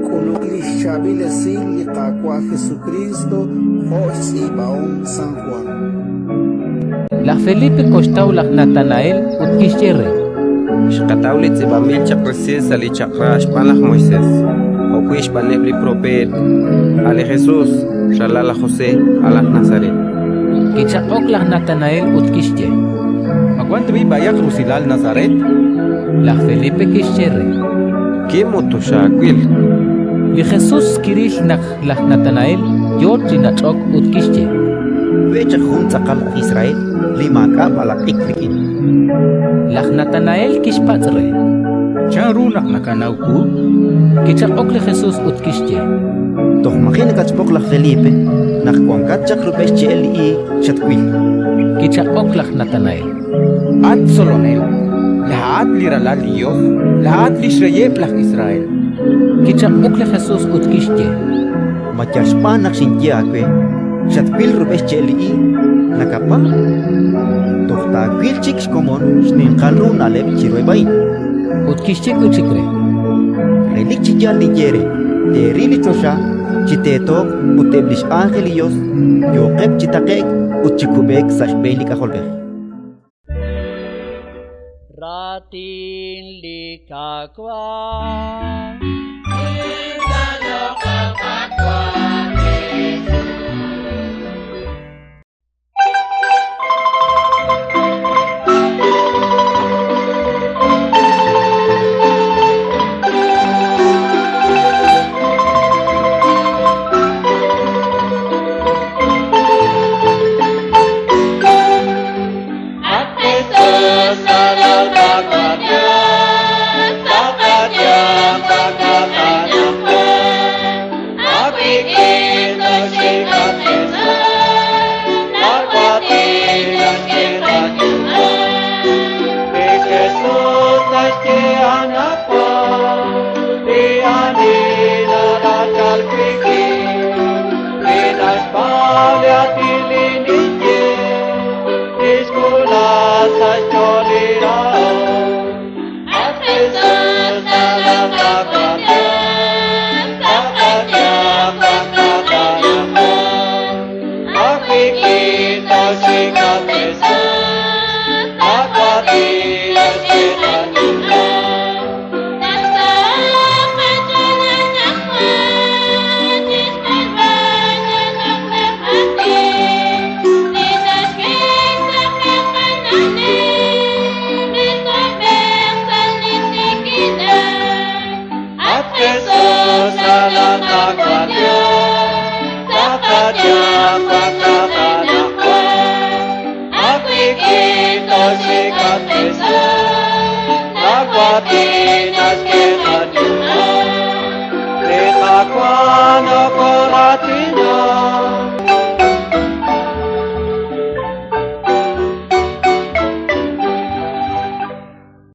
K'uluk li xchaab'il esil li Qaawa' Jesukriist jo' xtz'iib'ahom San Jwan. Laj Felipe koxtaw laj Natanael ut kixye re: Xqataw li tz'iib'anb'il chaq resil sa' li Chaq'rab' xb'aan laj Moisés, jo'wi' xb'aaneb' li propeet, a' li Jesus, ralal laj José, a' laj Nazaret. Kichaq'ok laj Natanael ut kixye: Ma wank tab'i' b'ayaq rusilal Nazaret? Laj Felipe kixye re: Kim ut toxaawil. Li Jesus kiril naq laj Natanael yo chi nach'ok ut kixye: We' chaq jun tz'aqal aj Israel li maak'a' b'alaq'ik rik'in. Laj Natanael kixpatz' re: Chanru naq nakanaw wu? Kichaq'ok li Jesus ut kixye: Toj maji' nakatxb'oq laj Felipe, naq wankat chaq rub'el xche'el li iig, xatwil. Kichaq'ok laj Natanael: At Tzolonel, laa'at li Ralal li Yos, laa'at li xReyeb' laj Israel. Kichaq'ok li Jesus ut kixye: Ma yal xb'aan naq xinye aawe, xatwil rub'el xche'el li iig, nakapaab'? Toj taawil chik xkomon xninqal ru na'leb' chiruheb' a'in. Ut kixye wi' chik re: Relik chi yaal ninye eere, teeril li choxa chi teetooq ut eb' li x'ánjel li Yos yooqeb' chi taqe'k ut chi kub'eek sa' xb'een li K'ajolb'ej. Raatin li Qaawa'.